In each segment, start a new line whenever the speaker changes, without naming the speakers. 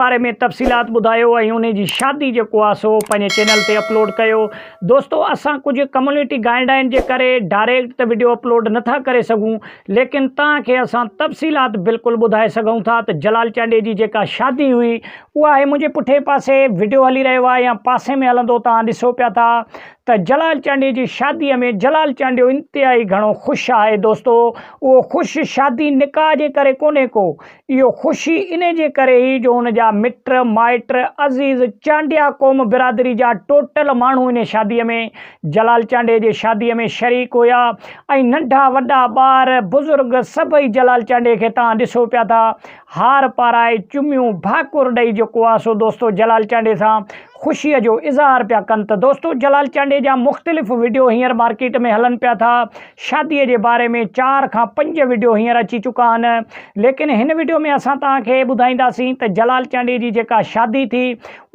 باري ۾ تفصيلات ٻڌايو ۽ انهي جي شادي جيڪو آ سو پنهنجي چينل تي اپلوڊ ڪيو دوستو اسان ڪجهه ڪميونٽي گائيڊ لائين جي ڪري ڊائريڪٽ ته وڊيو اپلوڊ نٿا ڪري سگهون ليڪن توهان کي اسان تفصيلات بلڪل ٻڌائي سگهون ٿا ته جلال چانڊيي جي جيڪا شادي هئي اها آهي منهنجي پٺئين پاسي وڊيو هلي رهيو آهي يا پاسي ۾ هلندو توهان ڏسو پيا ٿا ته جلال چانڊيي جي شادي ۾ جلال چانڊيو انتهائي گهڻو خوش آهي دوستو اهو خوش شادي نڪاح جي ڪري ڪونهي ڪو اهو خوشي انهي جي ڪري هئي جو هن جا مٽ مائٽ، عزيز، چانڊيا قوم برادري جا ٽوٽل ماڻهو انهي شاديء ۾ جلال چانڊيي جي شاديء ۾ شريڪ هيا ۽ ننڍا وڏا ٻار، بزرگ سڀئي جلال چانڊيي کي توهان ڏسو پيا ٿا هار پارائي چميون ڀاڪر ڏئي جيڪو آ سو دوستو جلال چانڊيي سان خوشيء جو اظهار پيا ڪن ته دوستو جلال چانڊيي جا مختلف وڊيو هينئر مارڪيٽ ۾ هلن پيا ٿا شاديء جي باري ۾ چار کان پنج وڊيو هينئر اچي چڪا آهن ليڪن هن وڊيو ۾ اسان توهان کي ٻڌائينداسين ته جلال چانڊيي جي جيڪا شادي ٿي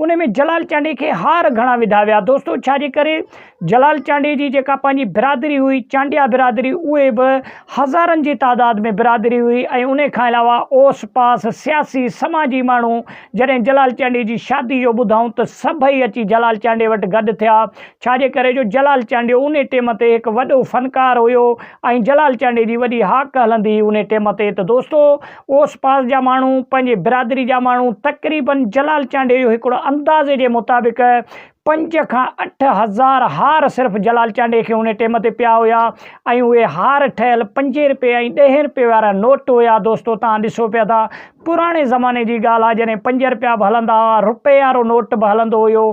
ان ۾ جلال چانڊيي کي هار گهڻا وڌا ويا دوستو ڇا جي ڪري جلال چانڊيي جي جيڪا پنهنجي برادري هئي چانڊيا برادري اهي به هزارن جي تعداد ۾ برادري هئي ۽ ان کان علاوه اوس پاس سياسي سماجي ماڻهو جڏهن جلال چانڊيي جي شادي جو ٻڌائون ته سڀئي اچي جلال چانڊيي وٽ گڏ ٿيا ڇا جي ڪري جو جلال چانڊيو انهي ٽيم تي هڪ وڏو فنڪار هيو ۽ جلال چانڊيي جي وڏي هاڪ هلندي هئي انهي ٽيم تي ته دوستو اوس پاس جا ماڻهو پنهنجي برادري جا ماڻهو تقريبن جلال چانڊيي جو هڪڙو اندازي جي مطابق پنج کان 8000 هار صرف جلال چانڊيي کي انهي ٽيم تي پيا هيا ۽ اهي هار ٺهيل پنجين رپئي ۽ ڏهين رپئي وارا نوٽ هيا دوستو توهان ڏسو پيا ٿا پراڻي زماني جي ڳالهه آهي جڏهن پنج رپيا به هلندا هئا رپئي وارو نوٽ به هلندو هيو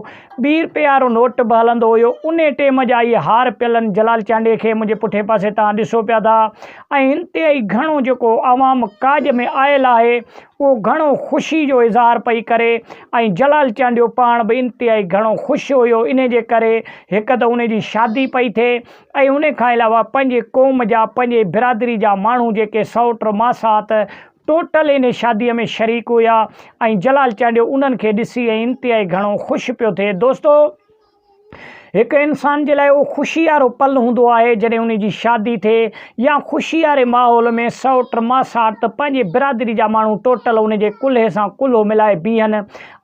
ٻي رپئي وارو نوٽ به هلندو هيو انهي ٽيم جا اهي هار پيل آهن جلال چانڊيي کي منهنجي پٺئين پاسي توهان ڏسو پيا ٿا ۽ انتهائي گهڻو جيڪو عوام ڪاڄ ۾ آيل آهي اهو گهڻو خوشي جو اظهار پئي ڪري ۽ جلال چانڊيو پاڻ به انتهائي گهڻو خوش هيو انهي جي ڪري هڪ ته انهي جي شادي پئي ٿئي ۽ انهي کان علاوه پنهنجي قوم جا پنهنجي برادري جا ماڻهو جيڪي سئوٽ ماسات ٽوٽل انهي شادي ۾ شريڪ هيا ۽ جلال چانڊيو انهن کي ڏسي ۽ انتهائي گهڻو خوش پيو ٿئي دوستو هڪ انسان جي لاء اهو خوشي وارو پل هوندو آهي جڏهن ان جي شادي ٿئي يا خوشي واري ماحول ۾ سئوٽ ماسات پنهنجي برادري جا ماڻهو ٽوٽل ان جي ڪلهي سان ڪلهو ملائي بيهن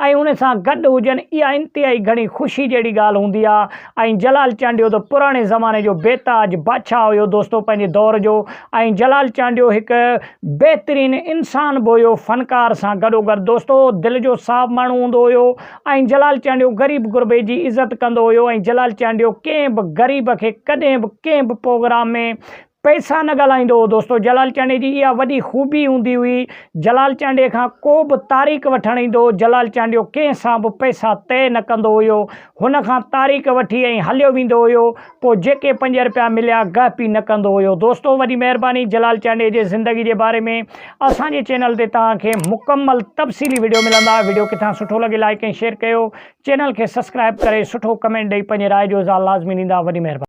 ۽ ان سان گڏ هجن اها انتهائي گهڻي خوشي جهڙي ڳالهه هوندي آهي ۽ جلال چانڊيو ته پراڻي زماني جو بيتاج بادشاهه هيو دوستو پنهنجي دور جو ۽ جلال چانڊيو هڪ بهترين انسان به هيو فنڪار سان گڏوگڏ دوستو دل جو صاف ماڻهو هوندو هيو ۽ جلال چانڊيو غريب غربي جي عزت ڪندو هيو ۽ جلال چانڊيو ڪنهن به غريب کي ڪڏهن به ڪنهن به پروگرام ۾ پئسا نه ڳالهائيندو هو دوستو جلال چانڊيي جي اها وڏي خوبي هوندي هئي جلال چانڊيي کان ڪو به تاريخ وٺڻ ايندو هو جلال چانڊيو ڪنهن سان به پئسا طئي نه ڪندو هيو هن کان تاريخ وٺي ۽ هليو ويندو هيو پوء جيڪي پنج رپيا مليا گهپي نه ڪندو هيو دوستو وڏي مهرباني جلال چانڊيي جي زندگي جي باري ۾ اسان جي چينل تي توهان کي مڪمل تفصيلي وڊيو ملندا وڊيو ڪٿان سٺو لڳي لائيڪ ۽ شيئر ڪيو چينل کي سسڪرائب ڪري سٺو ڪمينٽ ڏئي پنهنجي راء جو اظهار لازمي ڏيندا وڏي مهرباني.